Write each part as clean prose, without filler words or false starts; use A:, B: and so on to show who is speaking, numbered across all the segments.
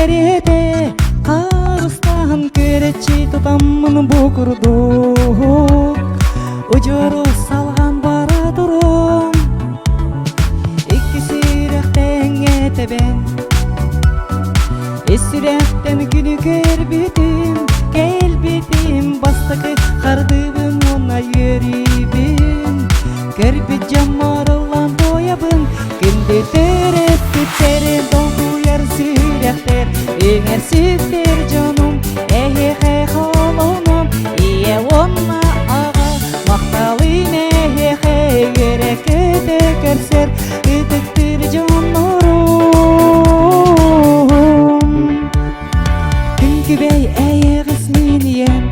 A: кэриэтэ Харыстаһан күөрэччи тутаммын бу курдук Удьуору салҕан бара турум Икки сүрэх тэҥҥэ тэбэн Ис сүрэхтэн күнү көрбүтүм Кэлбитим бастакы хардыыбын уонна үөрүүбүн Көрбүт дьоммор ыллаан туойабын Күндү төрөппүттэрим долгуйар сүрэхтэр Үҥэр сүктэр дьонум эһиэхэ холонон Ийэ уонна аҕа махталым эһиэхэ үөрэ көтө көрсөр Ытыктыыр дьоннорум Күн күбэй эйэҕэс мин ийэм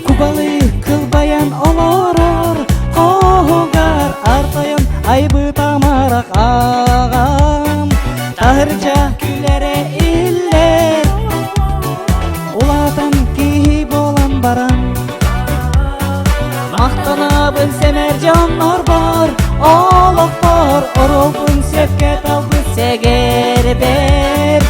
A: Кубалы кылбайан олорор Хоһугар артайан айбыт амарах аҕам Таһырдьа күлэрэ иллэр Улаатан киһи буолан баран Махтанабын сэмэр дьоннорбор Олохпор оруолбун сөпкө талбыт сэгэрбэр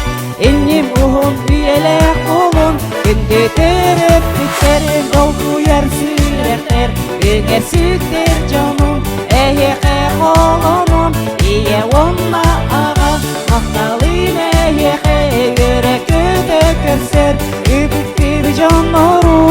A: Инним уһун үйэлээх буолун Күндү төрөппүттэрим долгуйар сүрэхтэр Үҥэр сүктэр дьонум эһиэхэ холонон Ийэ уонна аҕа махталын эһиэхэ үөрэ көтө көрсөр Ытыктыыр дьоннорум.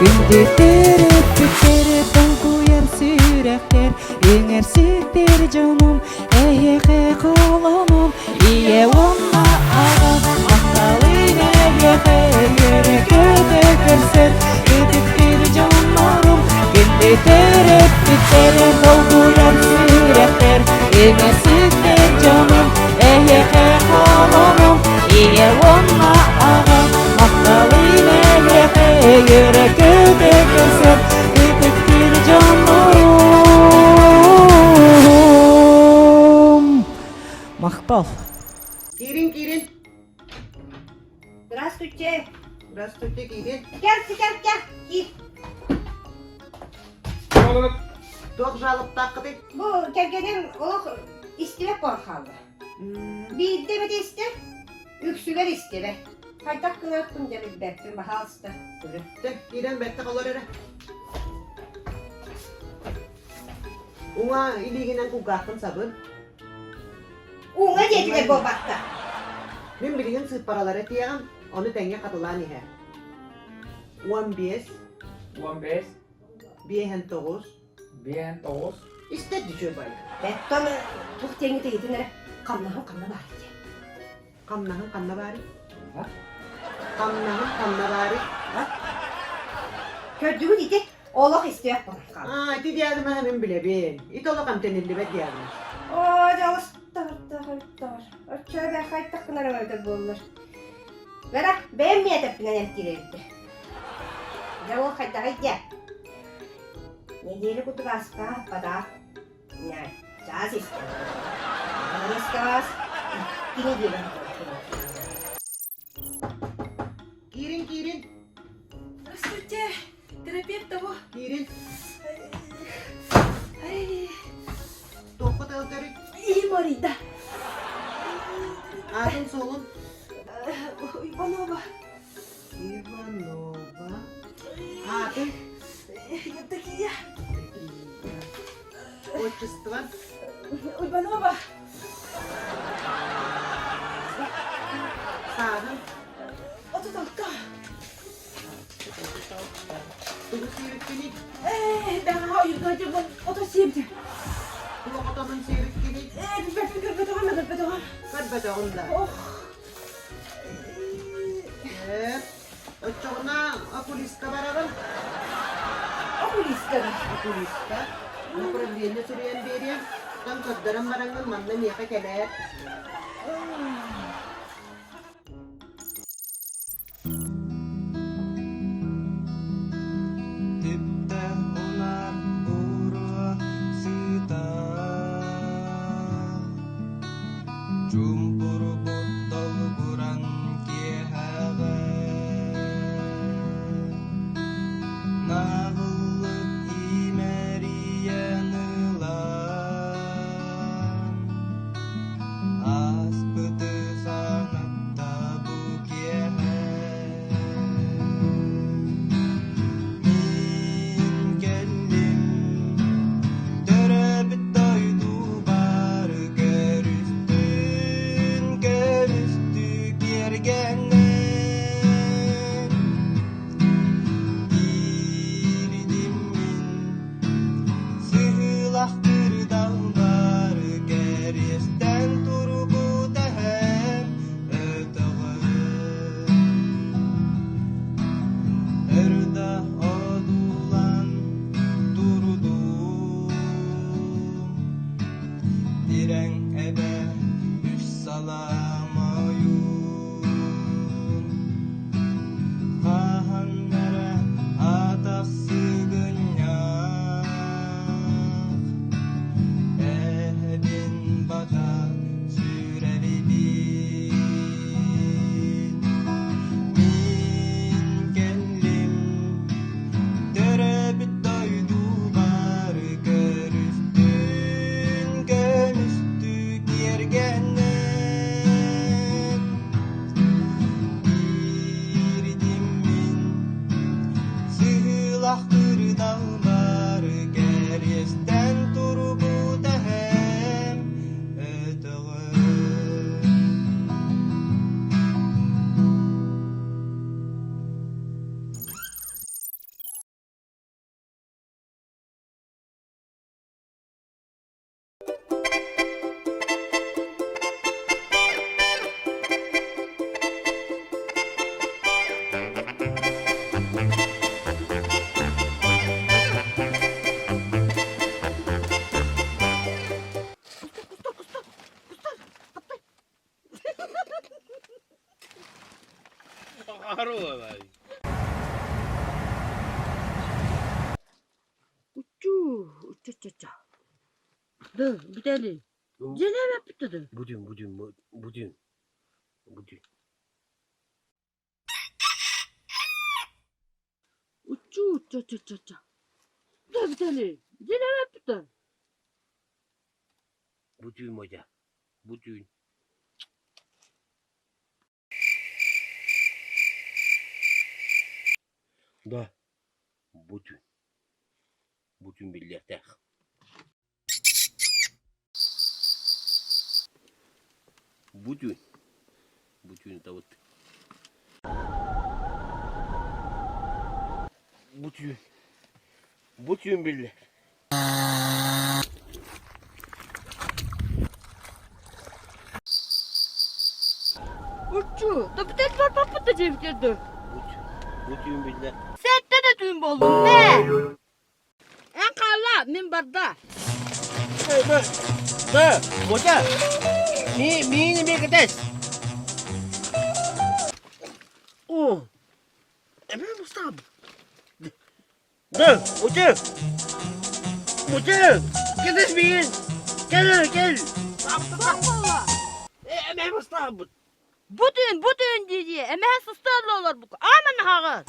A: Күндү төрөппүттэри долгуйар сүрэхтэр, үҥэр сүктэр дьонум, эһиэхэ холонум, ийэ уонна аҕа махталын эһиэхэ үөрэ-көтө көрсөр ытыктыыр дьоннорум, күндү төрөппүттэри долгуйар сүрэхтэр, үҥэр сүктэр дьонум, эһиэхэ холонум, ийэ уонна аҕа махталын эһиэхэ үөрэ-көтө көрсөр ытыктыыр дьоннорум. Махтал.
B: Киирин, киирин.
C: Здравствуйте.
B: Здравствуйте, киирин.
C: Кел, кел, кел, киир.
B: Туох жалобтааххытый?
C: Бу кэргэним олох истибэт буолан хаалла. Биирдэ эмэтэ истэр, үксүгэр истибэт. Хайдах гыныахпын дьэ билбэппин, баһаалыста.
B: Чэ, киирэн бэттэх олор эрэ. Уҥа илиигинэн кулгааххын сабын.
C: Уҥа диэтилэр буолбакка.
B: Мин билигин сыыппаралары этиэҕим, ону тэҥҥэ хатылаан иһэ. 15
D: 15
B: 59
D: 59
B: Истэр дьүчүө бай.
C: Бэттон тух диэҥҥит ыйытын эрэ хамнаһым ханна баар диэн.
B: Хамнаһым ханна баарый? Хамнаһым ханна баарый?
C: Көрдүгүт ити олох истиэх буолан хаалла.
B: Аа, ити диагноһы мин билэбин. Ити олох эмтэниллибэт диагноз.
C: Оо, дьолус тор тор. Оччо да хайтах гынар өтөр буоллар. Бара, бэйэм миэтэппинэн эмтиир эбиттэ. Дьэ ол хайдаҕый дьэ? Неделя курдук ааспа, бадаа. Чаас истэ. Аныскаас икки неделя
B: Киирин, киирин.
E: Здравствуйте, терапевт того.
B: Киирин.
E: Ай,
B: Туохха тылдырый?
E: Им арыйда.
B: Аатын суолун?
E: Иванова.
B: Иванова. Аатын?
E: Евдокия.
B: Отчество?
E: Иванова.
B: Сааһын?
E: 36.
B: Тугу сиэбиккиний?
E: Ээ, даҕаһа ойуурга дьыбын ото сиэбитим.
B: Туох отонун сиэбиккиний?
E: Ээ, билбэппин көрбөтөҕүм да көрбөтөҕүм.
B: Көрбөтөҕүм да.
E: Ох.
B: Ээ, оччоҕуна окулистка бараҕын?
E: Окулистка да.
B: Окулистка. Направление суруйан биэриэм. Оттон көрдөрөн бараҥҥын манна миэхэ кэлээр.
F: Түптэ унаар буруо сыта Чуумпу.
C: Уччуу, уччу-ча-ча. Ды, бүтэли. Дьиэлээбэппит да.
G: Будем, будем, будем, будем.
C: Уччуу, уччу-ча-ча. Ды, бүтэли. Дьиэлээбэппит да.
G: Будем, Мотя, будем. Да, бу түүн, бу түүн биллиэхтээх. Бу түүн, бу түүн ытабыт. Бу түүн, бу түүн биллэр.
C: Уччуу, да бүтэли барбаппыт да диэбитэр дуу.
G: Бу түүн биллэр.
C: Сэттэ да түүн буоллун ээ. Эн хаалла, мин барда.
G: Да, Мотя, миин эмиэ кэтэс. О, эмиэ мустаам. Да, Мотя, Мотя, кэтэс миин. Кэл, кэл. Эмиэ мустааммыт.
C: Бу түүн, бу түүн дии-дии, эмэһэ сыста олорбук. Ааман хаҕыс.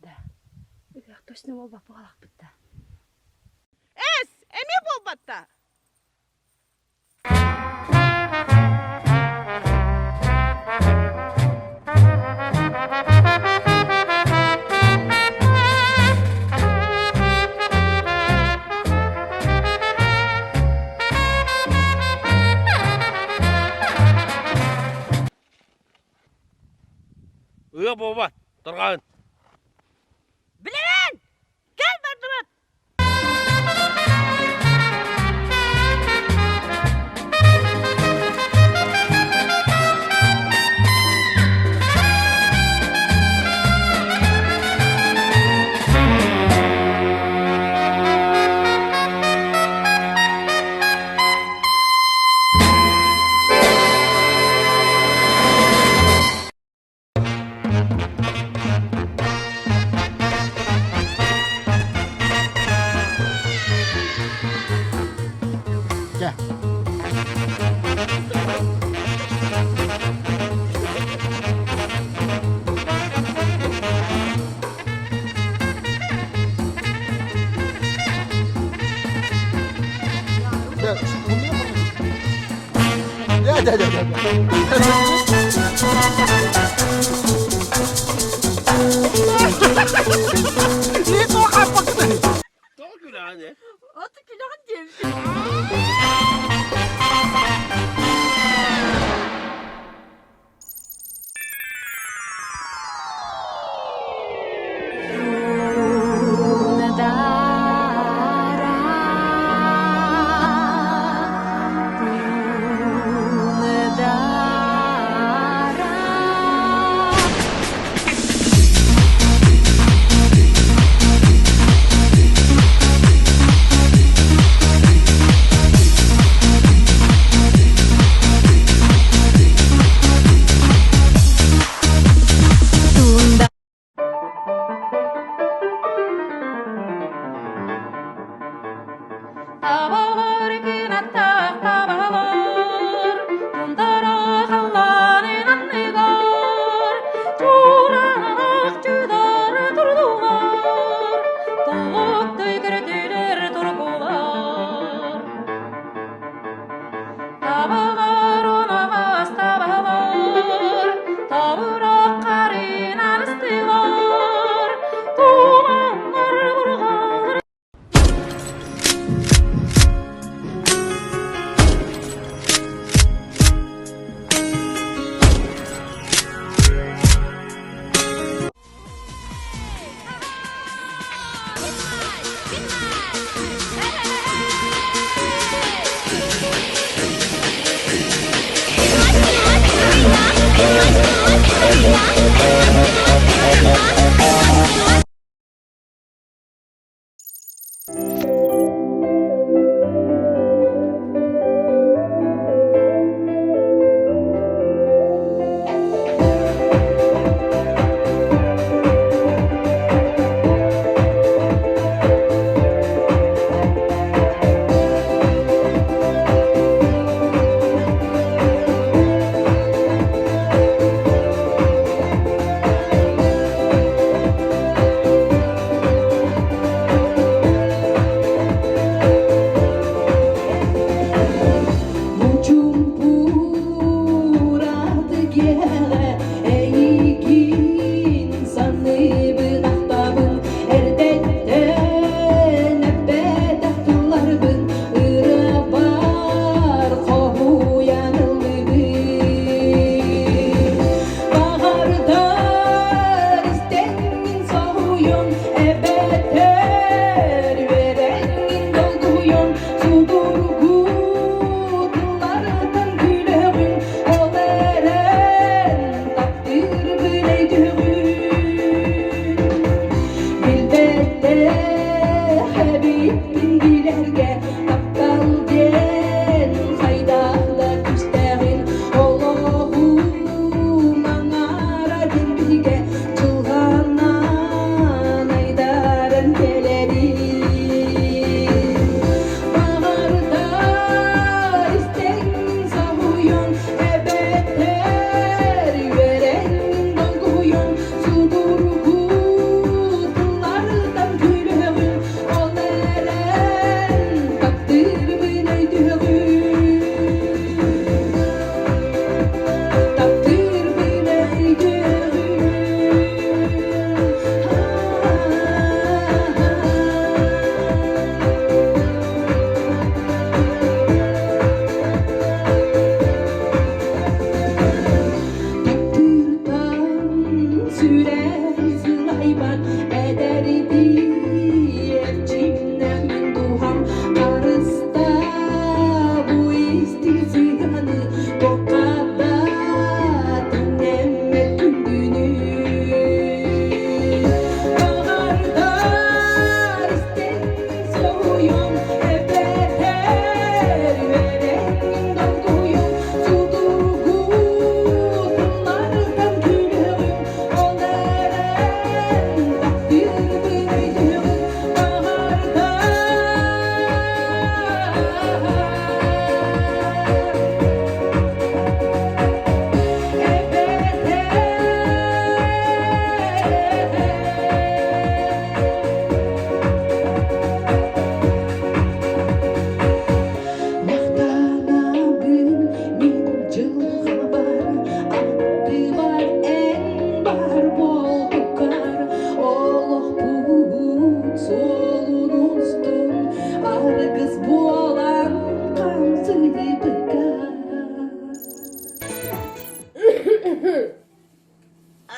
C: Да. Ыһыах точно буолбаппыт алахпыт да.
E: Эс, эмиэ буолбатта.
G: Ыа буолбат, тарҕаан.
C: Билэбин! Кэл бардыбыт!
G: Чэ.
H: Да, да, да, да.
G: Тоҕо күлэҕин ээ?
C: Аты күлэҕин диэбит.
A: Табалар кынаттаах табалар, тундара халлаанын анныгар, чуураанах чыдар турдулар, толук көрдүлэр тургулар. Табалар унагас табалар, табырақ қарын алыстылар, туманнар бургалар.
I: Мучумпуураты эйигин саныыбын ахтабын эрдэттэн эппэтэх тылларбын ырыабар хоһуйан ыллыбын Баҕардар истэҥҥин соһуйуҥ эбэтэр үөрэҥҥин долгуйуҥ судургу тыллартан күлэҕин ол эрэн таптыырбын өйдүөҕүн Билбэтэх эбиппин билэргэ таптал диэн хайдах да күүстээҕин олоҕум аҥаара диэн биһигэ дьылҕанан айдаран кэлэрин Баҕардар истэҥҥин соһуйуҥ эбэтэр үөрэҥҥин долгуйуҥ судургу тыллартан күлүөҕүҥ ол эрэн таптыырбын өйдүөҕүҥ таптыырбын өйдүөҕүҥ Таптыыртан сүрэҕим сылайбат, эдэрдии эрчимнээх мин дууһам харыстаа бу истиҥ сыһыаны туохха да тэҥнэммэт күндүнү. Баҕардар истэҥ соһуйуҥ, эбэтэр үөрэҥҥин долгуйуҥ, судургу тыллартан күлүөҕүҥ, ол эрэн таптыырбын өйдүөҕүҥ, баҕардар Махтанабын мин дьылҕабар, аттыбар эн баар буолбуккар, олохпут суолун устун аргыс буолан хамсыйбыккар.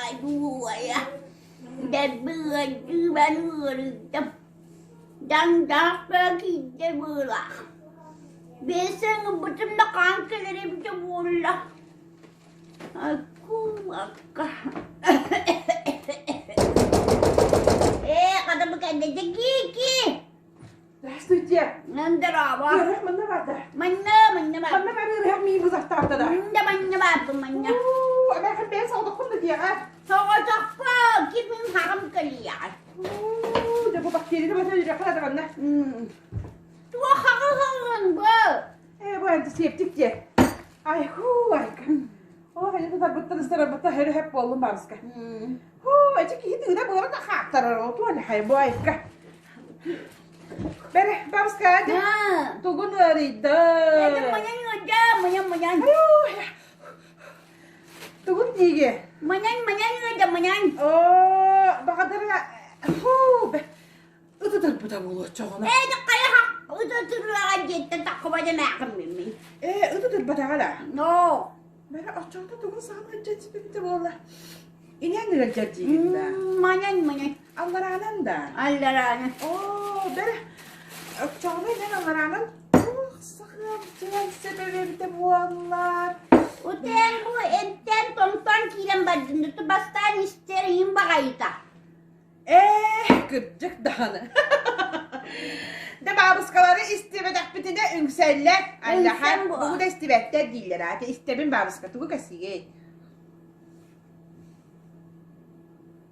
J: Айбуойа, дэббыадьыыбан ыарыйдым. Дьаҥдаахпа киирдэ быылаах. Биэсэҥ ылбытым да хаан кэлэр эбитэ буолла. Айкуу-акка. Ээ, хата бу кэннэ кии-кии.
E: Здравствуйте.
J: Здорово.
E: Ыарах манна барда.
J: Манна, манна бар.
E: Манна бар ыарах миин бузахтаабыта да.
J: Манна, манна барбын, манна.
E: Уу, эмээхин бэйэ соҕотоххун да диэҕэ.
J: Соҕотохпо, ким хаҕым кэлиэҕэ.
E: Уу, дьэ бу бактерияны бата үрэххэ да манна.
J: Туох хаҕы хаҕын бу?
E: Ээ, бу антисептик диэ. Ай, хуу, айка. Оо, хайа тутарбыттан ыстарарбыттан хөрө хөп буоллум баарыска. Хуу, эчи киһи тыына быара да хааттарар, отуон хай бу айка. Бэрэ, бабушка, тугун ыарыйда?
J: Манан ыалдьа, манан манан.
E: Тугун дииги?
J: Манан манан ыалдьа, манан.
E: Оо, баҕадара, хуу, ытытырбыта буолуоччоҕуна.
J: Ээ, хайа ытытырлаҕа диэттэн таххыбата мээхим мин.
E: Ээ, ытытырбатаҕа да?
J: Но.
E: Бэрэ, оччоҕуна тугун саҕана ыалдьан сиппитэ буолла? Инээн ыалдьар диигин да?
J: Манан манан.
E: Аллараанан да?
J: Аллараанан.
E: Оо, бэрэ, оччоҕуна инэн аллараанан туох сахыам дьыан сөп эбитэ буоллар.
J: Утен бу эмтэн томтон киирэн бардын, бастаан истэр иин баҕайыта.
E: Ээ, кырдьык даҕаны. Да баабыскалары истибэтэхпитинэ үҥсэллэр. Аллаха, тугу да истибэттэр дииллэр аата. Истэбин баабыска, тугу кэсиэй?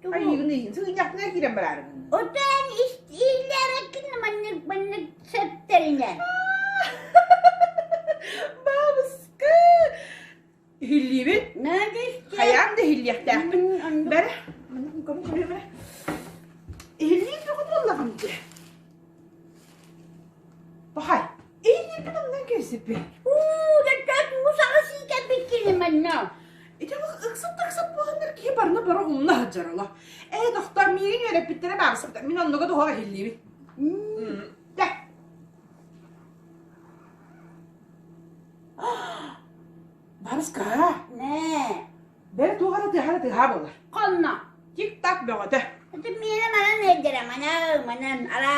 E: Айыгын ыйын сыгынньахтына киирэн бараарыгын.
J: Отон истиилэреккин маннык маннык сөптөрүнэ.
E: Баабыска! Иһиллиибин. Хайаан да иһиллиэхтээхпин. Бэрэ, манна кому көрүө бэрэ. Иһиллиир бөҕө буоллаҕым дии. Бахай, иһиллиирбин оннан кэбисиппин.
J: Уу, дьэ уу саҕа сиикэрбиккини манна.
E: Ити ыксат-ыксат буоланнар киһи барыны бары умна сылдьар оло. Ээ, тохтоо, миигин үөрэппиттэрэ баарсыбыта. Мин оннуга туһаҕа иһиллиибин. Дэ. Барыска.
J: Нэ.
E: Бэрэ туох эрэ тыаһа эрэ тыаһа буолар.
J: Хонно.
E: Тик-так бөҕөтө.
J: Ити миэнэ манан ыалдьара, манан, манан, ара,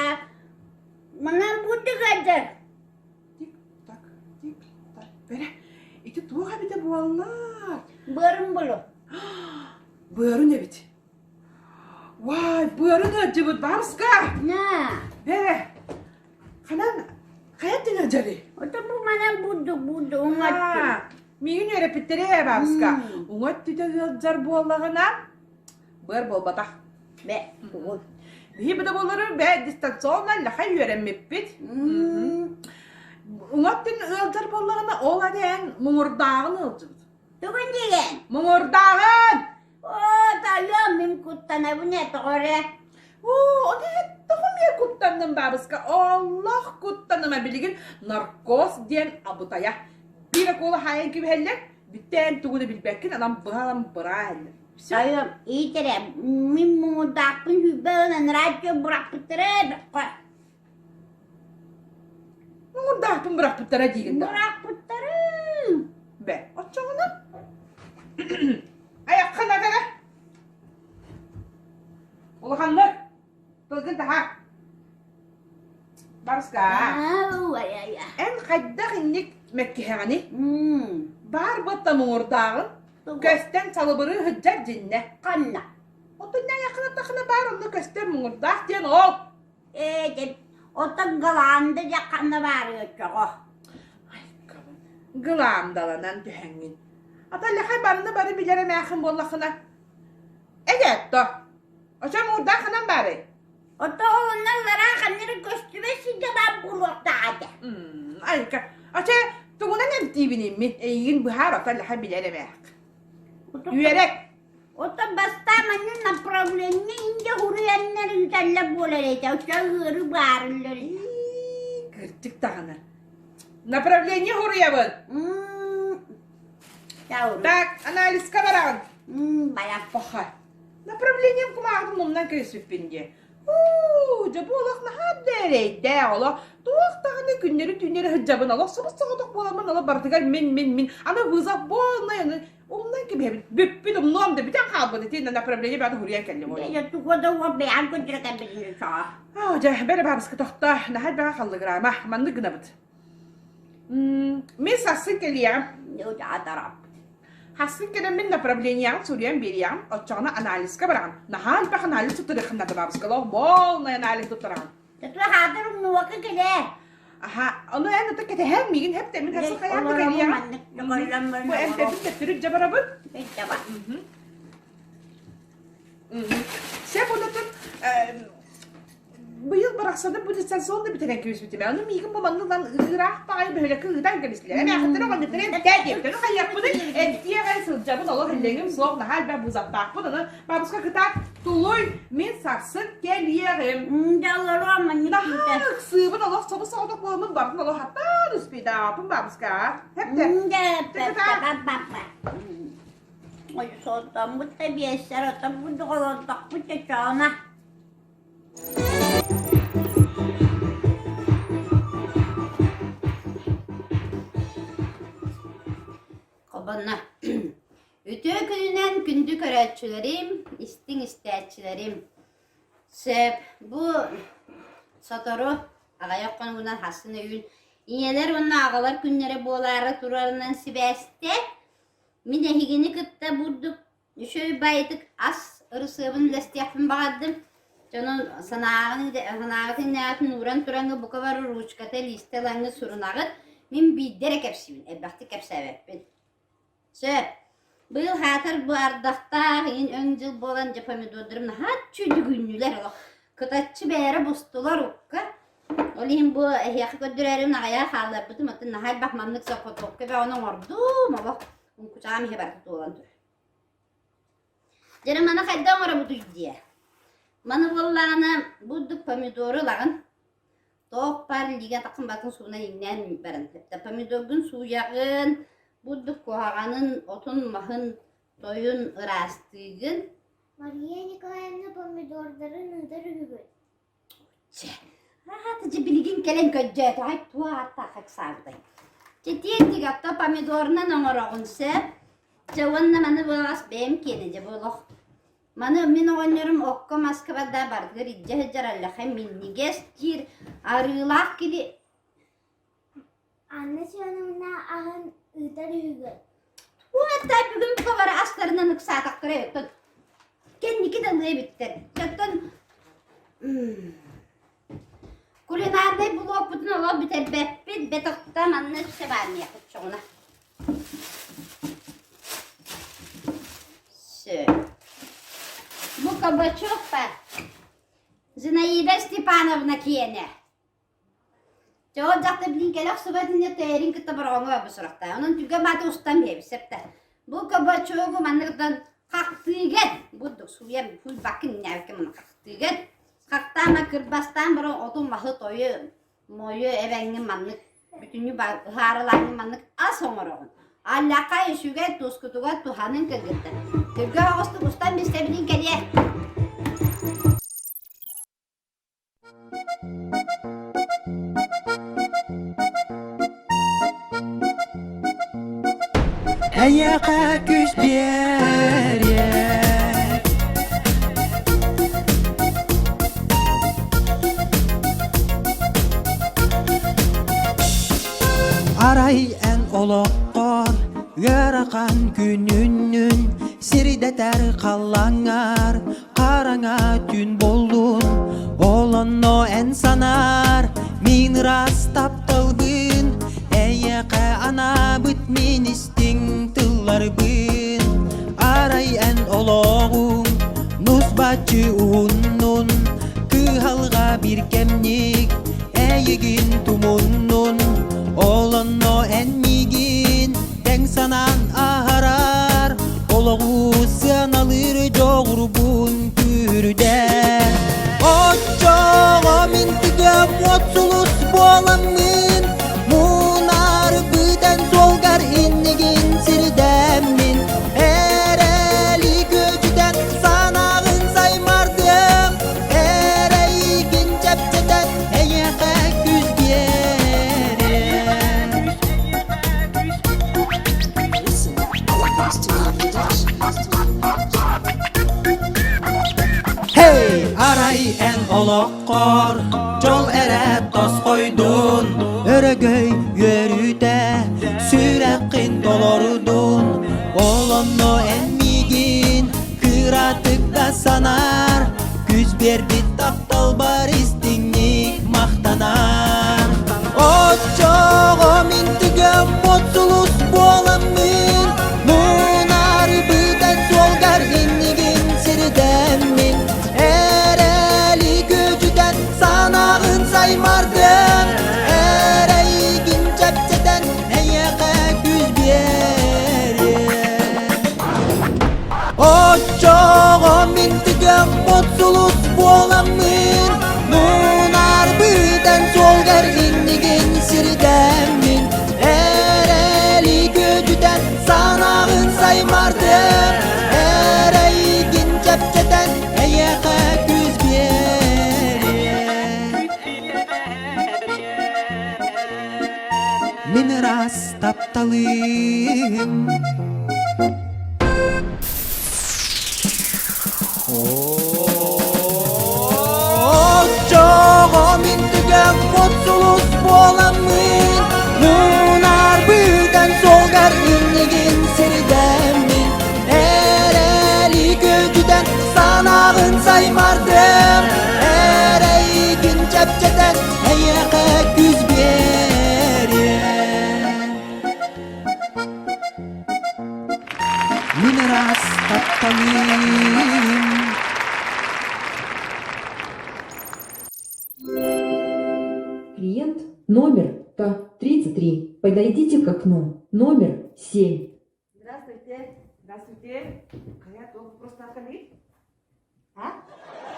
J: манан бурдук ыалдьар.
E: Тик-так, тик-так. Бэрэ, ити туох эбитэ буолла?
J: Быарын булу.
E: Быарын эбит. Вай, быарын ыалдьыбыт, Барыска!
J: Нэ.
E: Бэрэ, Ханан хайа тыҥа дьары?
J: Ото бу манан бурдук бурдук уҥа өттүн.
E: Миигин үөрэппиттэрэ ээ бабыска. Уҥа өттүтэ ыалдьар буоллаҕына быар буолбатах.
J: Бэ, угул.
E: Биһи да буолары бэ дистанционно лаха үөрэммиппит. Уҥа өттүн ыалдьар буоллаҕына ол эн муҥурдааҕын ыалдьыбыт.
J: Тугун диэн?
E: Муҥурдааҕын!
J: Оо, тойон, мин куттанабын ээ, тоҕо эрэ.
E: Оо, ону тоҕо эмиэ куттанным баабыска? Олох куттаныма билигин наркоз диэн абытайа. Биир акула хаайан кэбиһэллэр, бүттээн тугу да билбэккин, анан быһалан быраа Все.
J: Тойон, иитэрэ, мин муҥурдаахпын сүүрбэ ылан радио бырахпыттара бөххө.
E: Муҥурдаахпын бырахпыттара диигин да.
J: Бырахпыттарын.
E: Бэ, оччоҕуна айаххын агара. Улаханнык тылгын таһаар. Барыска. Эн хайдах инник мэккиһэҕиний? Баар бытта муҥурдааҕын көстөн салыбырыы сылдьар дьиннэ.
J: Ханна?
E: Оттон айаххын аттахына баар онно көстөр муҥурдаах диэн ол.
J: Ээ, дьэ, оттон Голланда дьэ ханна баарый оччоҕо?
E: Айкабын, гылаандаланан түһэҥҥин. Ата лэхэ барыны бары билэр эмээхин буоллаххына. Эдэтто, очо муурдаах ханан баарый?
J: Ото ол онно ыллараа ханна эрэ көстүбэт сиргэ баар буолуохтаах этэ.
E: Айка, очо тугунан эмтиибин иммин, эйигин быһаар ото лэхэ билэр эмээх. Үөрэт.
J: Оттон бастаан манна направление инде хуруйаннар ыыталлар буолар этэ, оччо ыары баарыллар.
E: Кырдьык даҕаны. Направление хуруйабын. Так, анализка бараҕын.
J: Бая.
E: Паха. Направлением кумааҕытын умнан кэбиспиппин дии. Уу, дьэ бу олох наһаа да эрэйдээх олох. Туох даҕаны күннэри-түүннэри сылдьабын олох собус-соҕотох буоламмын олох барытыгар мин-мин-мин. Аны вызов полный, аны умнан кэбиһэбин. Бүппүт умнуом да бүтэн хаалбыт итиэннэ направление баҕа хуруйан кэллим ол.
J: Дьэ туга да уол бэйэҥ көрдөрө кэлбитин саҕа.
E: Аа, дьэ, бэрэ баабыска тохтоо, наһаа элбэҕи халлыгыраама, маннык гынабыт. Мин сарсын кэлиэҕим. Хассын кэлэммин направлениеҕын суруйан биэриэҕим, оччоҕуна анализка бараҕын. Наһаа элбэх анализ туттарыаххын наада баабыскалаах полный анализ туттараҕын.
J: Тату хаатыр умнуока кэлээ.
E: Аха, ону эн ото кэтэһэн миигин хэп тэмин хассын хайаан да кэлиэҕим. Бу эмтэбин төттөрү дьэ барабын. Сеп онотун быйыл барахсаны бу дистанционно бүтэрэн кэбиспитим. Аны миигин бу манна ылан ыыраах баҕайы бөһүөлэккэ ыытан кэбистилэр. Эмээхиттэр оҕонньоттор эмтээ диэбит. Ону хайыахпыный? Эмтиэҕэ сылдьабын, олох иллэҥим суох, наһаа элбэх бузаттаахпын. Аны бабушка кытаат тулуй, мин сарсын кэлиэҕим. Наһаа ыксыыбын, олох собус-соҕотох буоламмын бардым, олох хаттаан успейдааппын бабушка. Хэптэ.
J: Ой, соттоммут да биэссэр, оттон доҕолордохпут чочоона. Хобонно. Үтүө күнүнэн күндү көрөөччүлэрим, истиҥ истээччилэрим. Сөп, бу сотору аҕыйах хонугунан хассын өйүүн ийэлэр уонна аҕалар күннэрэ буолаары турарынан сибээстээн. Мин эһигини кытта бурдук үчүгэй баайытык ас ырысыабын үлэстиэхпин баҕардым. Дьонун санааҕын санааҕытын иннэҕитин ууран тураҥҥы бука бары ручката, лиистэ ылаҥҥыт сурунаҕыт. Мин биирдэ эрэ кэпсиибин, элбэхтик кэпсээбэппин. Сөп. Быйыл хаатар бу ардахтаах иин өҥ дьыл буолан дьэ помидордарым наһаа чүдүгүннүлэр олох. Кытаччы бэйэрэ бустулар укка. Ол иһин бу эһиэхэ көрдөрөөрүм аҕыйах хаалларбытым, оттон наһаа элбэх маннык соппотуопка бөҕөнү оҥордум, олох уҥкучаҕым иһэ барыта туолан турар. Дьэ маны хайдах оҥоробутуй диэ? Маны буоллаҕына бурдук помидору ылаҕын, туох баар илиигэ атаххын батын суунан иҥнээн баран помидоргун сууйаҕын, бурдук куһаҕанын, отун-маһын, тойун ыраастыыгын.
K: Мария Николаевна помидордарын ыытар үһүгүт?
J: Чэ, аата дьэ билигин кэлэн көрдөөтө, ай туох ааттаах ыксаабытай. Чэ тиэрдик отто помидорунан оҥороҕун сөп. Чэ уонна маны буолаҕас бэйэм киэнэ дьэ бу олох. Маны мин оҕонньорум окко маска барда барытыгар илдьэ сылдьар аллахай минньигэс диир арыылаах кили
K: Анна Семеновна аһын ыытар үһүгүт?
J: Уонна бүгүн бары астарынан ыксаатахтара эбит. Кэнники да ылыа эбиттэр. Оттон кулинарнай блокпутун олох бүтэрбэппит. Бэтохта манна өссө баар миэхэ чоҕуна. Все. Бу кабачок бар. Зинаида Степановна киэнэ. Дьэ ол дьахтар билин кэлэ охсубат инньэ тэрин кытта бороҕоҥҥо барбыт сурахтаах. Онон түргэн бааты устан биэрэбит сөп да. Бу кабачогу манныгытан хахтыыгын бурдук сууйан сууйбаккын иннээбиккин маны хахтыыгын. Хахтаама кырбастаан баран оту маһы тойу мойу эбэҥҥин маннык бүтүннүү ыһаарылааҥҥын маннык ас оҥороҕун. Аллаха үчүгэй тускутугар туһанын кыргыттар. Түргэн оҕустук устан билсэбилин кэлиэ.
F: Эйиэхэ күүс биэриэ Арай эн олоххор ыарахан күнүннүн сирдэтэр халлаҥҥар хараҥа түүн буоллун ол онно эн санаар мин ыраас тапталбын эйиэхэ анаабыт мин истиҥ тылларбын арай эн олоҕуҥ нус-баччы уһуннун кыһалҕа биир кэмник эйигин тумуннун ол онно эн миигин тэҥ санаан аһарар олоҕу сыаналыыр дьоҕурбун күүрдэр оччоҕо мин тыгам уот сулус буоламмын мунаар быдан суолгар иннигин сирдэммин эрэли күөдьүтэн санааҕын саймардыам эрэйгин чэпчэтэн эйиэхэ күүс биэриэм Hey, арай эн олоххор дьол эрэ тосхойдун, өрөгөй үөрүүтэ сүрэххин толордун, ол онно эн миигин кыратык да санаар, күүс биэрбит тапталбар истиҥник махтанар. Оччоҕо мин түгэм от сулус буоламмын, мунаарбытан суолгар иннигин сирдэммин, эрэли күөдьүтэн санааҕын саймардым, эрэйгин чэпчэтэн эйиэхэ күүс биэриэм. Оччоҕо мин түгэх от сулус буоламмын, мунаарбытан суолгар иннигин сирдэммин, эрэли күөдьүтэн санааҕын саймардым, эрэйгин чэпчэтэн эйиэхэ күүс биэриэм. Мин ыраас тапталым Оччоҕо мин түгэх от сулус буоламмын, мунаарбытан суолгар иннигин сирдэммин. аймардым, эрэйгин чэпчэтэн эйиэхэ күүс биэриэм. Мин ыраас тапталым.
I: Клиент номер К-33. Подойдите к окну. Номер 7.
C: Здравствуйте.
E: Здравствуйте. Хайа, туох вопростааххыный?
C: А?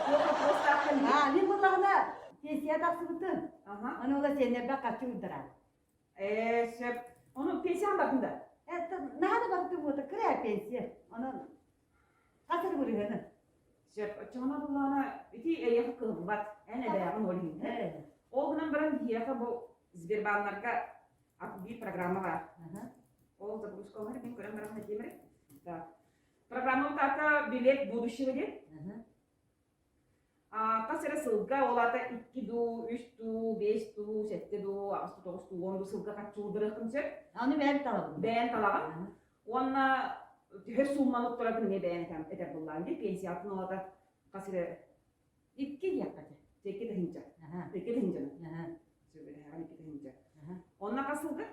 E: Туох вопростааххыный?
C: А, мин буллаҕына пенсия тахсыбытым.
E: Ага.
C: Ону ыла сиэннэрбэр харчы уурдаран.
E: Ээ, сөп. Ону пенсияҕын бардын да?
C: Это наһаа да бардым буота, кыра пенсия. Онон хас эрэ бырыһыаны.
E: Сөп. Оччоҕуна буллаҕына ити эйиэхэ кыһыллыбат. Эн эбээҕин ол иһин.
C: Э.
E: Ол гынан баран биһиэхэ бу Сбербаннарга биир программа баар. Ол загрузка оҥор мин көрөн баран этиэм эрэ. Так. Программа аата билет будущего диэн. Хас эрэ сылга, ол аата икки дуу, үс дуу, биэс дуу, сэттэ дуу, аҕыс дуу, тоҕус дуу, уон дуу сылга харчылдырыаххын сөп.
C: Аны бэйэм талабын.
E: Бэйэн талаҕын. Уонна төһө суумманы уктарабын эмиэ бэйэн этэр буоллаҕын дии. Пенсиятын ол аата хас эрэ
C: Икки диэххэ дьэ.
E: Икки тыһыынча. Икки тыһыынчаны. Сөбүлэһэҕин икки тыһыынча. Онно хас сылга?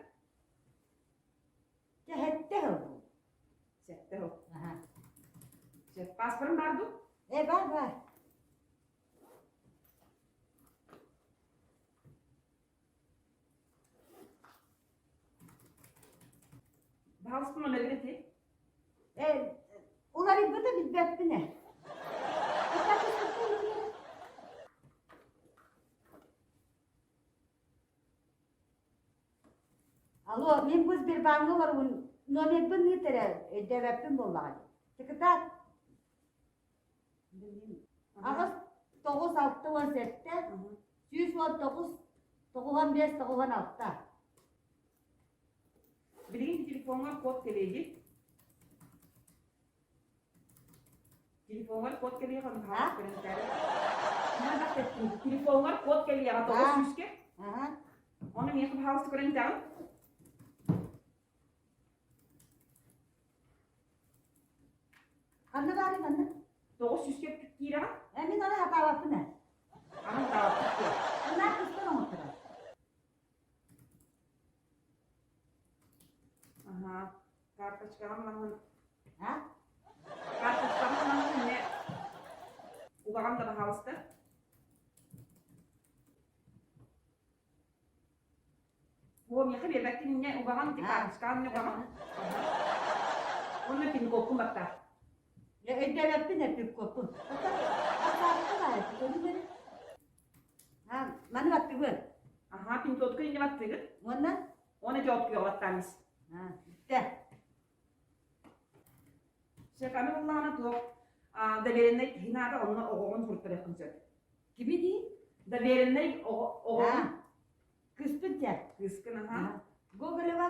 C: Дьэ, сэттэ сыл бу.
E: Сэттэ сыл. Сөп. Паспорын баар дуу?
C: Э, бар, бар.
E: Баһаалыста номергин этий.
C: Э, уларыйбыта билбэппин ээ. Алло, мин бу Сбербаҥҥа олоробун, номербын ыыт эрэ, өйдөөбөппүн буоллаҕа дии. Секретарь. Аҕыс тоҕус 67 119 95 96.
E: Билигин телефоҥҥар код кэлиэги. Телефоҥҥар код кэлиэҕэ ону хаалыс көрөн этээрэ. Телефоҥҥар код кэлиэҕэ тоҕус сүүскэ. Ону миэхэ баһаалыста көрөн итэҕин.
C: Ханна баарый манна?
E: Тоҕус сүүскэ киирэҕин?
C: Э, мин аны хатаабаппын ээ.
E: Аны хатаабаппыт дуо?
C: Ынаа кыстан оҥотторор.
E: Аха. Карточкаҕын маһын.
C: А?
E: Карточкаҕын маһын эмиэ угаҕын да баһаалыста. О, миэхэ биэрбэккин инньэ угаҕын ити карточкаҕын инньэ угаҕын. Уонна пин-кодкун баттаа.
C: Өйдөөбөппүн ээ пин-кодпун. Баттаабыкка баар көрүн эрэ. Маны баттыгын.
E: Аха, пин-кодку инньэ баттыгын.
C: Уонна?
E: Уонна дьоопкуйа баттаан ис.
C: Бүттэ.
E: Сөп, аны буллаҕына туох довереннай киһи наада, онно оҕоҕун суруттарыаххын сөп.
C: Кими дии?
E: Довереннай оҕоҕун.
C: Кыспын дьэ.
E: Кыыскын, аха.
C: Гоголева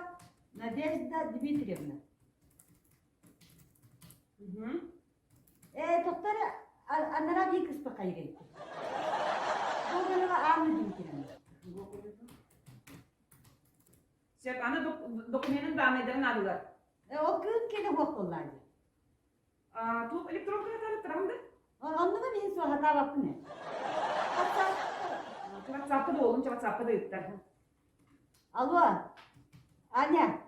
C: Надежда Дмитриевна. Ээ, тоқтар анараа биир кыспа хайыгай. Гоголева Анна Дмитриевна.
E: Сөп, аны докуменын даанайдарын наадылар.
C: Э, ол кыын кэлэ хуох буоллаа дии.
E: Туох электронка таратарам да?
C: Оннуга мин суохатаабаппын ээ.
E: WhatsApp-ка буолун, WhatsApp-ка да ыыттар.
C: Алло, Аня,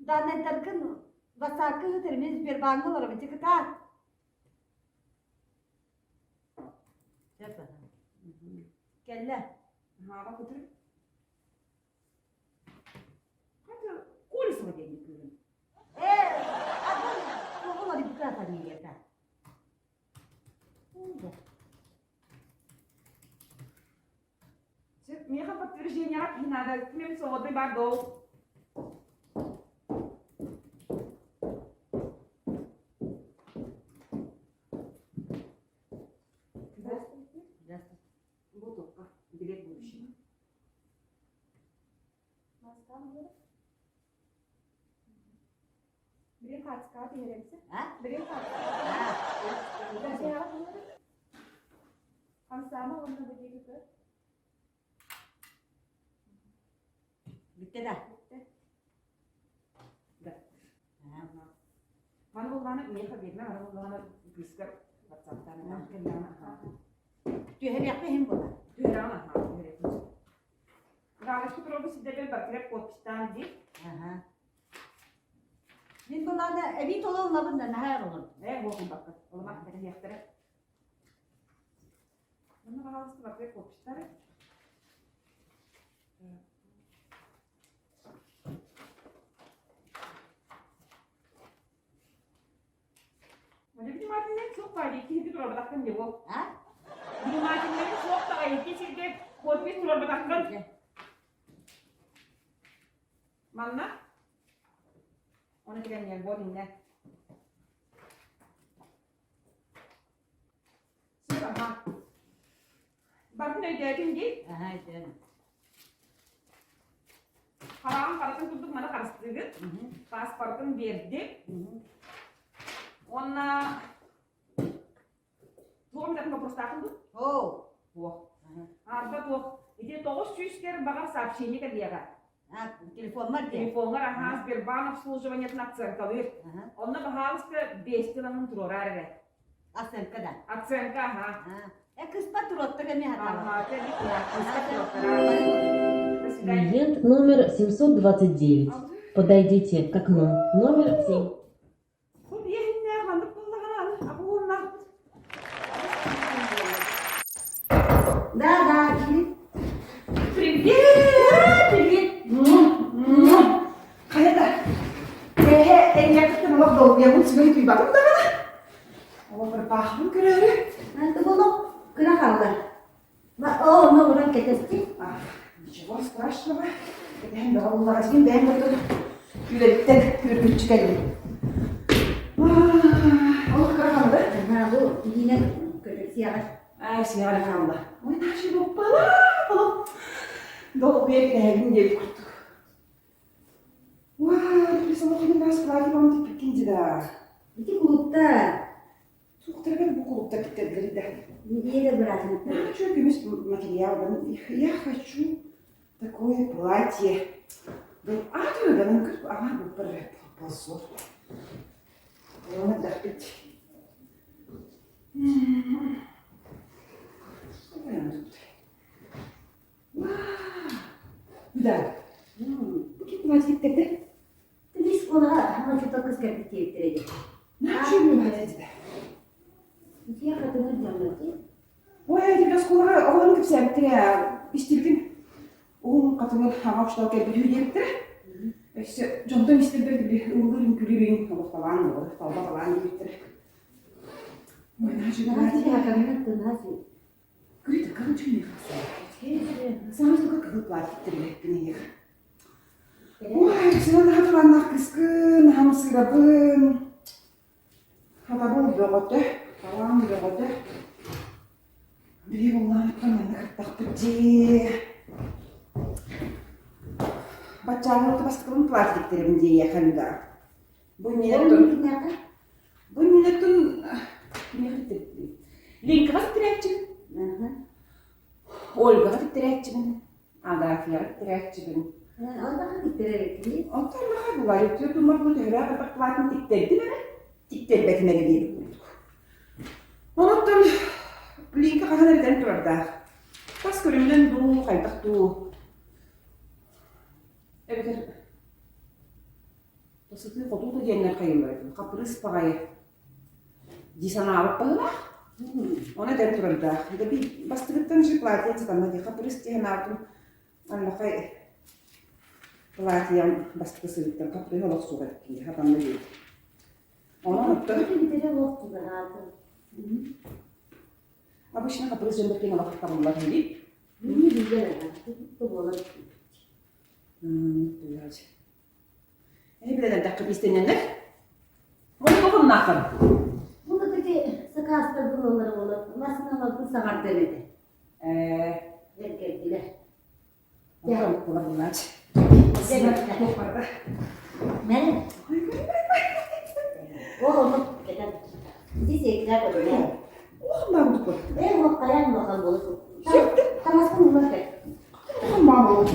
C: даннайдаргын WhatsApp-ка ыытар, мин Сбербанка олоробун, чыкытаат. Сөп, кэллэ.
E: Аха, көтөр. Хата, Колесова диэн кыыһын.
C: Ээ, атын оҕолор ибика фамилията.
E: Сөп, миэхэ подтверждениеҕа киһи наада. Ким эмит свободный бар доо.
C: Здравствуйте. Здравствуйте.
E: Бутылка. Билет будущего.
A: Бирин хаацкаҕа түһэрэмсэ.
C: А?
A: Бирин Хамсаама уонна бу диэки көр.
C: Бүттэ да?
A: Бүттэ.
E: Да. Маны буллаҕына миэхэ биэрмэ, маны буллаҕына кыыскар. Ватсаптан кэллэҕинэ аһаа.
J: Түһэриэхпэ иһин буолар.
E: Түһэрэҕин аһаа, түһэриэхпин сөп. Галочка туруорбут сирдэрбэр барытыгар подписьтаан диир.
J: Аха. Мин былаана эбии тололлабын да наһаа олордум.
E: Ээ, буолбакка. Оломах кэтэһиэхтэрэ. Манна пожалуйста, барытыгар подписьтары. Внимательнай суох баҕайы киһи турарбатаххын дии буол.
J: А?
E: Внимательнай суох баҕайы сиргэ подпись турарбатаххын. Манна Оны килэнньэн буол иннэ. Сир аха. Бартын өйдөөтүн дии.
J: Аха өйдөөтүм.
E: Хараҕын харатын курдук маны харыстыыгыт. Паспортын биэрдим. Уонна туох эмэ вопростаахын дуу?
J: Оо.
E: Туох. Арба туох. Ити 900 баҕар сообщение кэлиэҕэ.
J: Телефоннар дии.
E: Телефоҥҥар аһаа Сбербанк обслуживаниетын оценкалыыр. Онно баһаалыста биэсти ылаҥын туруораар эрэ.
J: Оценка да.
E: Оценка, аха.
J: Э, кыспа туруоттар эмиэ хатаабат.
L: Клиент номер 729. Подойдите к окну номер 7.
E: Бу биэһиннээх маннык буоллаҕына аны абууннаахпыт.
J: Да, да, киир.
E: Привет!
J: Привет!
E: Хайа да, эһэ эйиэхиттэн олох долгуйабын сүгүн утуйбатым даҕаны. Олох ырбаахпын көрөөрү.
J: Олох кыра хаалла. Оо, онно уран кэтэстим.
E: Ничего страшного. Кэтэһэн бөҕө буллаҕа бэйэм да үлэттэн үргүччү кэллим. Олох кыра хаалла.
J: Бу илиинэн көтөр сиэҕэр.
E: Аа, сиэҕэр хаалла. Ой, наши буппала! Олох долгуйа кэтэһэбин диэбит курдук. Уаа, присолохин нас платье вам типпиккин да.
J: Ити кулуттар.
E: Суохтарыгар бу кулуттар киттэллэри да.
J: Неделя быраатыныттар.
E: Я хочу көмүс материал. Я хочу такое платье. А, да, ага, позор. Оны дахпит. Да. Бу ким платье киттэрдэ?
J: Мис ола хамачыта кыз кэлбит диэбиттэрэ дии. Итиэ хатыҥыр дьоҥҥо
E: Ой, эти оскуолаҕа оҕолорун кэпсээбиттэрэ истибитим. Уһун хатыҥыр хаҥа охштол кэлбит үһү диэбиттэрэ. Өссө дьонтон истэрбэр били ыллыыр үҥкүүлүүр олох талаан буолар, талба талаан диэбиттэрэ. Ой, Говорит, как ничего не Самое только кыһыл платье тирилэппин эйиэхэ. Ой, сена наһаа тураннаах кыскын, хамсыырабын. Хатабыл бөҕөтө, талаан бөҕөтө. Били буллаанаттан манна кыттахпыт дии. Баччааҥҥы бастакыбын платье тиктэрэбин диэйиэхэ да. Бу иннинэ Бу иннинэ Линкаҕа тиктэрэччибин. Ольгаҕа тиктэрээччибин, Агафьяҕа тиктэрээччибин.
J: Аллаха тиктэрэр этигит?
E: Оттон Аллаха бывает. Түөрт умар бу төһөлөөх элбэх платын тиктэрдим эрэ, тиктэрбэтим эрэ диэбит курдук. Онуттан Линка хаһан эрдэн турардаах. Тас көрүҥүнэн дуу, хайдах дуу. Эбэтэр сытыы-хотуу да диэннэр хайыыллар этим. Хаппырыыс баҕайы дии санаабыт быһыылаах. Ону этэн турардаах. Да би бастыгыттан же платье сатанна дии хаппырыыс дии санаабытым. Аннакай платьем бастакы сырыттан хаппырыыс олох суох эбит кини хатанна диэбит. Онон оттон обычно хаппырыыс дьон киэн олох табыллар диибит. Эһи билэн эрдэххит иистэнньэннэр. Уонна туох омнааххын?
J: Бу ити сакаастар булаллар буолар. Массыыналарбын саҥардан этэ.
E: Ээ.
J: Эргэрдилэр.
E: Онтон буолар булаач. Туох барда?
J: Мэн. Ол оннук кэтэн. Ити сиэкилэр көрүнэ.
E: Улахан баабыт куот.
J: Ээ, уох хайаан улахан буолар. Таҥаспын улар кэт.
E: Улахан баабыт.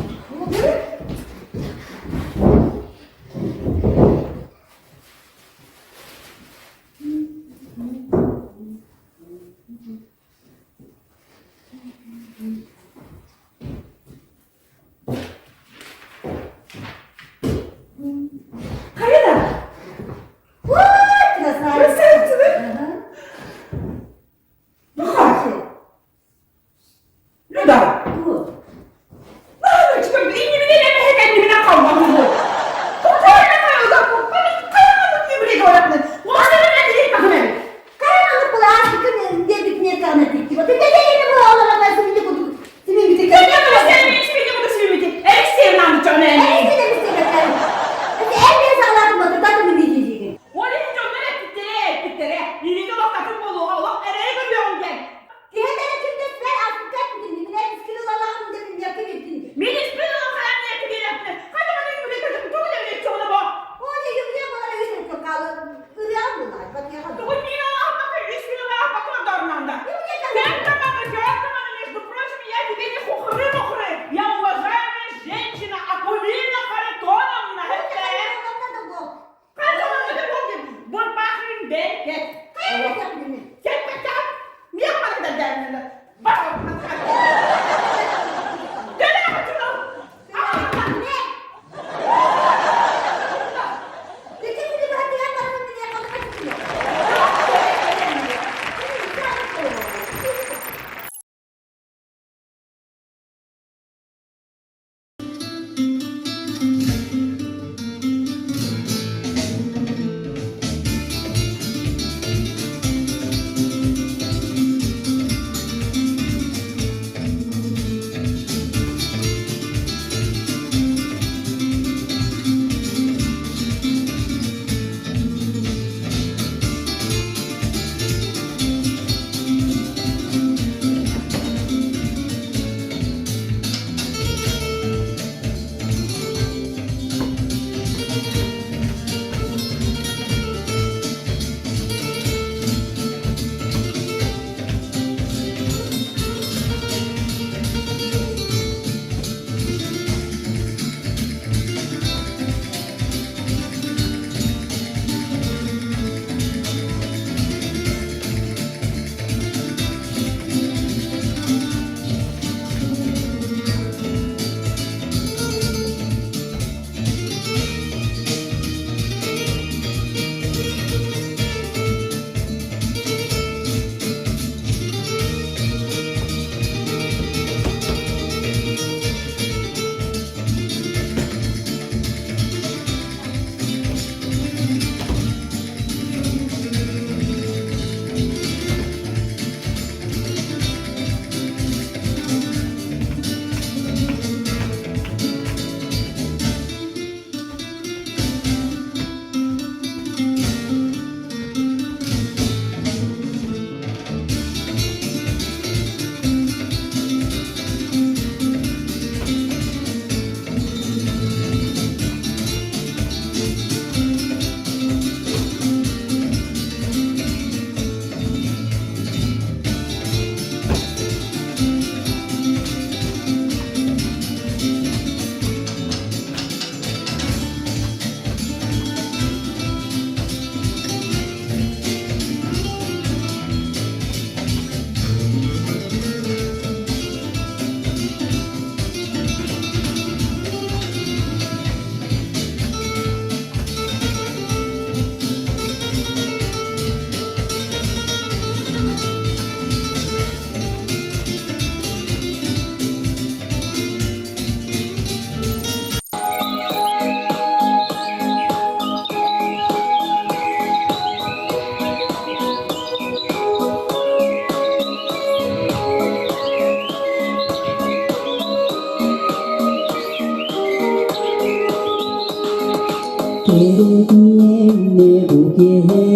I: Киһитиннэ бу киһи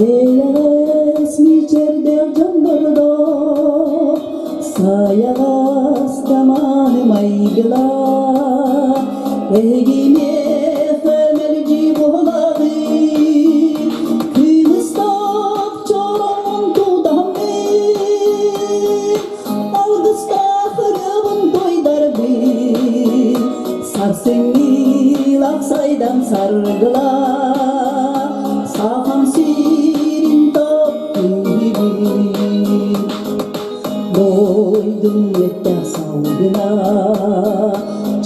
I: эйэҕэс мичэрдээх дьоннордоох сайаҕас да мааны майгылаах эһиги миэхэ мэлдьи буолаҕыт кыыстаах чороҥун тутаммын алгыстаах ырыабын туойдарбын Сарсыҥҥы лапсайдан саргыла Сахам сирин таптыыбын Дойдум үөттэх салгына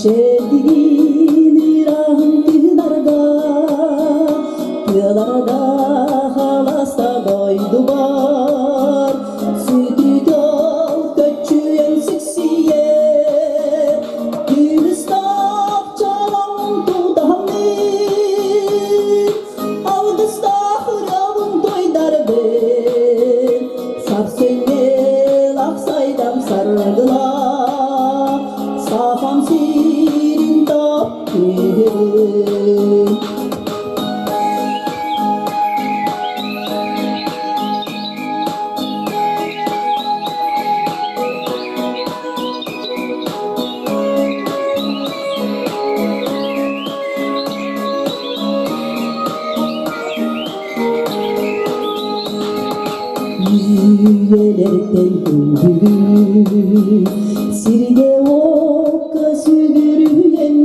I: Чэбдигин ыраһын тыынарга Тыаларга халаста дойдубар Сүтүтол көччүйэн сиксийэр Күнүстаах чараҥ тутаһаммын Алгыстаах ырыабын туйдарбын Сарсыҥҥы лахсайдам саргыла Сахам сирин таптыыбын. Үйэлэртэн күндүгүн сиргэ-уокка сүгүрүйэммин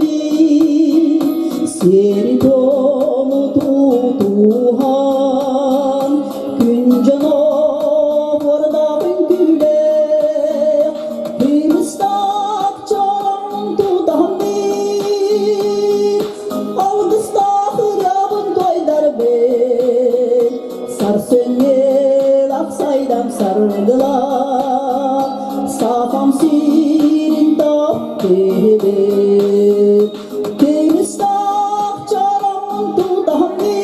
I: сиэри-туому тутуһан күн дьоно уордаах үҥкүүлээх кымыстаах чороҥ тутаһаммын алгыстаах ырыабын туойдарбын Сарсыҥҥы лапсайдам саргыла Сахам сирин таптыыбын Кымыстаах чороҥ тутаһаммын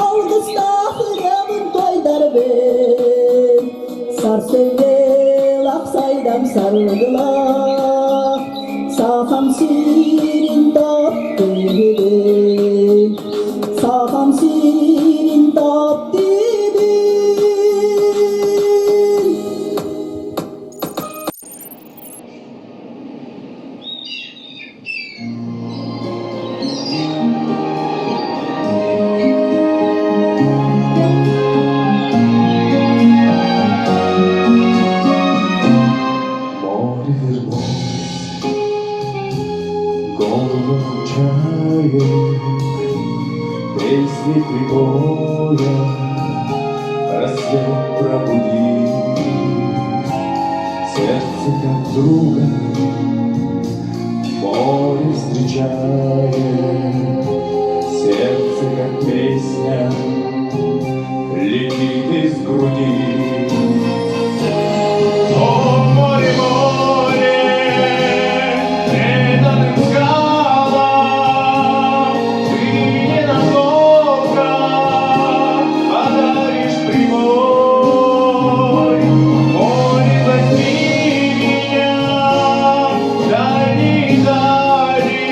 I: Алгыстаах ырыабын туойдарбын Сарсыҥҥы лапсайдам саргыла Сахам сирин таптыыбын Сахам сирин таптыыбын.
M: Море вернулось голову чаек, Песни прибоя рассвет пробудил. Сердце как друга море встречает, Сердце как песня летит из груди. О, море, море, преданным скалам Ты ненадолго подаришь прибой. Море, возьми меня в дальние дали,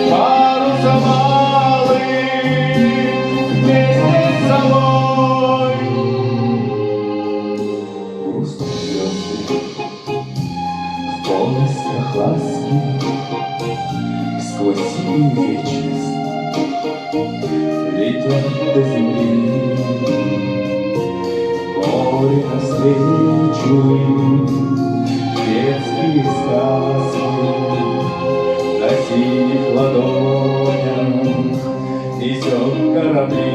M: Парусом алым вместе с собой. Грустные звезды в поисках ласки Сквозь синюю вечность летят до земли. Море навстречу им детские сказки На синих ладонях несет корабли.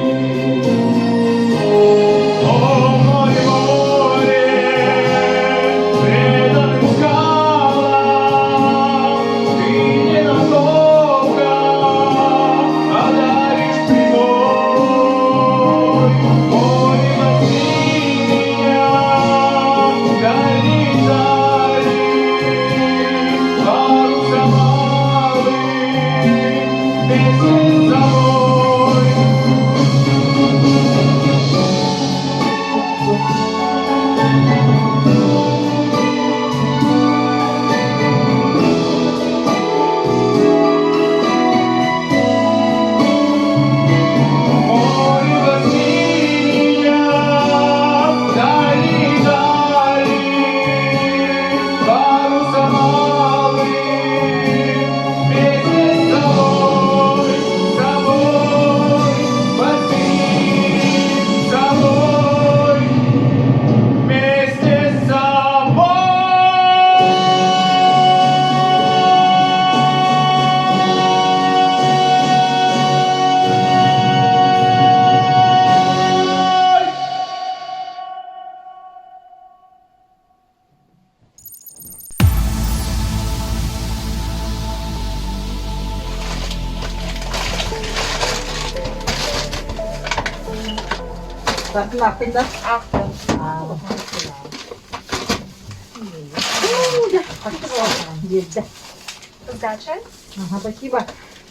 M: О, море, море, преданным скалам Ты ненадолго подаришь прибой.
B: Бартын аахтын да?
E: Аахтым.
B: Биэрдэ.
A: Сдача.
B: Ага, спасибо.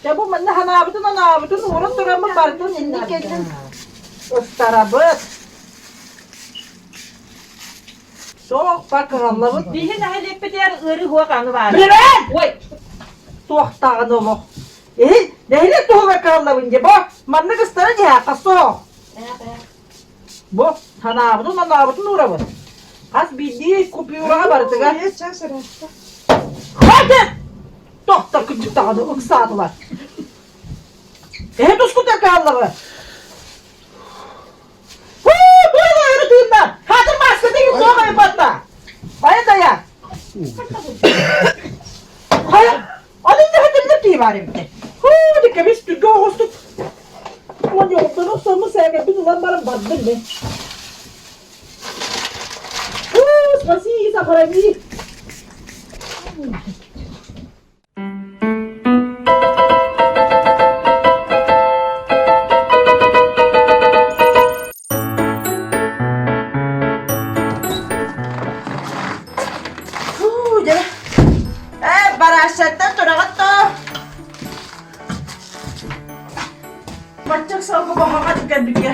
B: Дьэ бу манна ханаабытын анаабытын ууран тураммыт барытын инник кэллин ыстарабыт. Суох бар кыһаллабыт.
E: Биһи нэһилиэкпитигэр ыарыы суох аны баар.
B: Билэбин!
E: Ой,
B: Туохтааҕын олох. Эһи, нэһилиэк туһугар кыһаллабын дии. Бу маннык ыстара дьиһээххэ суох. Бу санаабытын анаабытын уурабыт. Хас биирдии купюраҕа барытыгар. Хватит! Тохтор күнчүк даҕаны ыксаатылар. Эһи тускута кыһаллабы. Хуу, тыынна! Хатыр маскы деген суох айбатта. Хайа дая? Хайа, Аны иннэ кии баар эбит. Хуу, диккэбис түргэ оҕустук. Уон охсоммун сээкэппин ылан баран бардым мен. Хуу, спаси, сохрани.
E: Фу, дьэ. Ээ, бараашаттан тураҕыт доо.
B: Баччак сылгы баһаҕа кэлбиккэ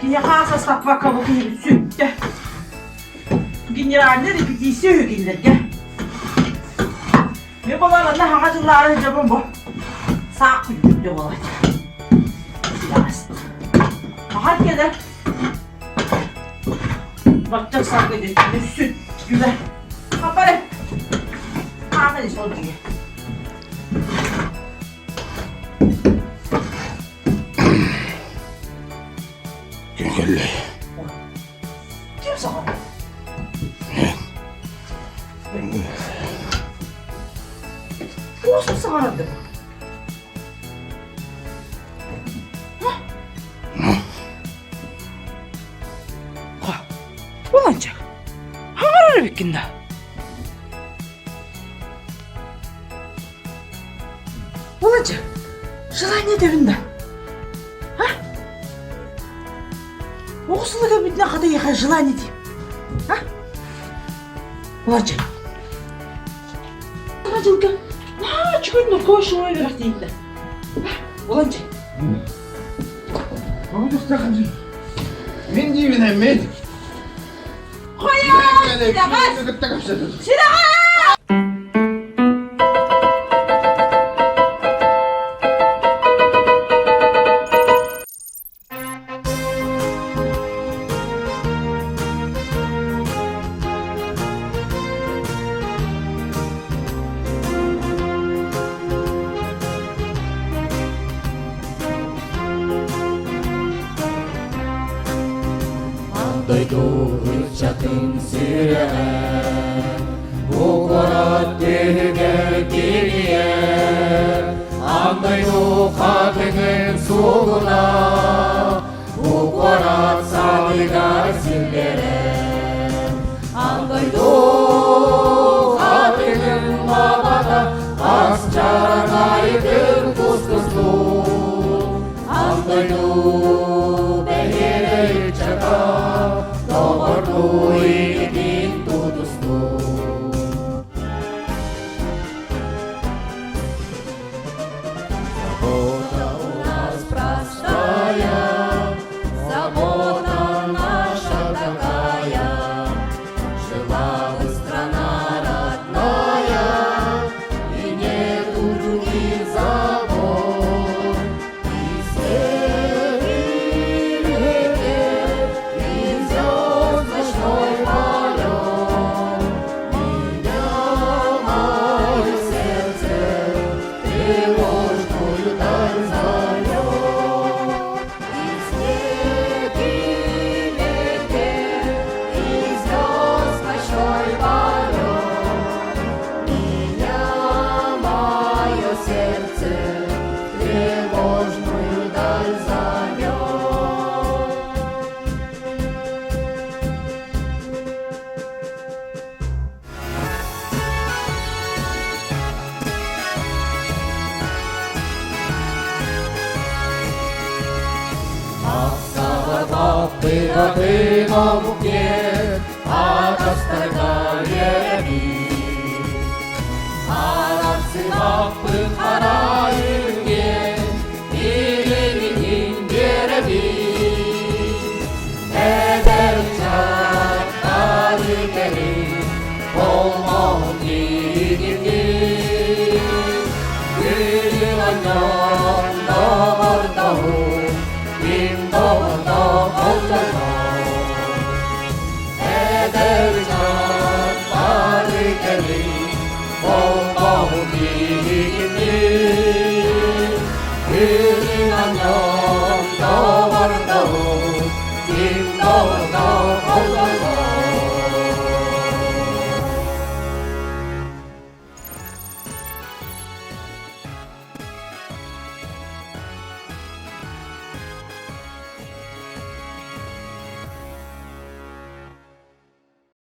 B: киһи хааса саппакка бу киһи сүттэ. Генеральный репетиция үһү кинилэргэ. Мен буолан анна хаҥа дьыллаары сылдьабын бу. Саах күлдүктэ буолааччы. Хаһан кэлэр? Баччак саргы дьүттүнү сүттүлэр. Хапары. Хааман ис ол дьиэ.
H: Ким кэллэй?
B: Ким саҕа? Туосу саҕарардым. Уланча, хаҥарар эбиккин да? Уланча, желание этэбин да? А? Оҕо сыла кэлбитинэ хата эйиэхэ желание диим. А? Уланча. Саҥа дьылга наһаа үчүгэй норковай шоу үөрэхтиин да. Уланча.
H: Мин диибин эммит.
B: Хайа! Сирэҕэ!
M: Дойду ыччатын сүрэҕэ бу куорат түһүгэр кириэр Аан дойду хатыҥын суугуна бу куорат саадыгар силлэрэр Аан дойду хатыҥын лабата хас чараҥайытын кустустуу Аан дойду бэйиэрэ ыччата доҕордуу илиитин тутустуу Забота у нас простая, забота наша такая, Жила бы страна родная, и нету других забот. И серый ветер, и звезд ночной полет. Ураты омук диэн атастарга үөрэбит. Арахсыбаппыт хара үрүҥ илимин биэрэбит. Эдэр ыччаттары кэлин холбоһун киһигитин. Күлүм онньон доҕордоһун, ким доҕордоох ол дьоллоох. Эдэр ыччат бары кэлин холбоһун киһигитин. Күлүм онньон доҕордоһун, ким доҕордоох ол дьоллоох.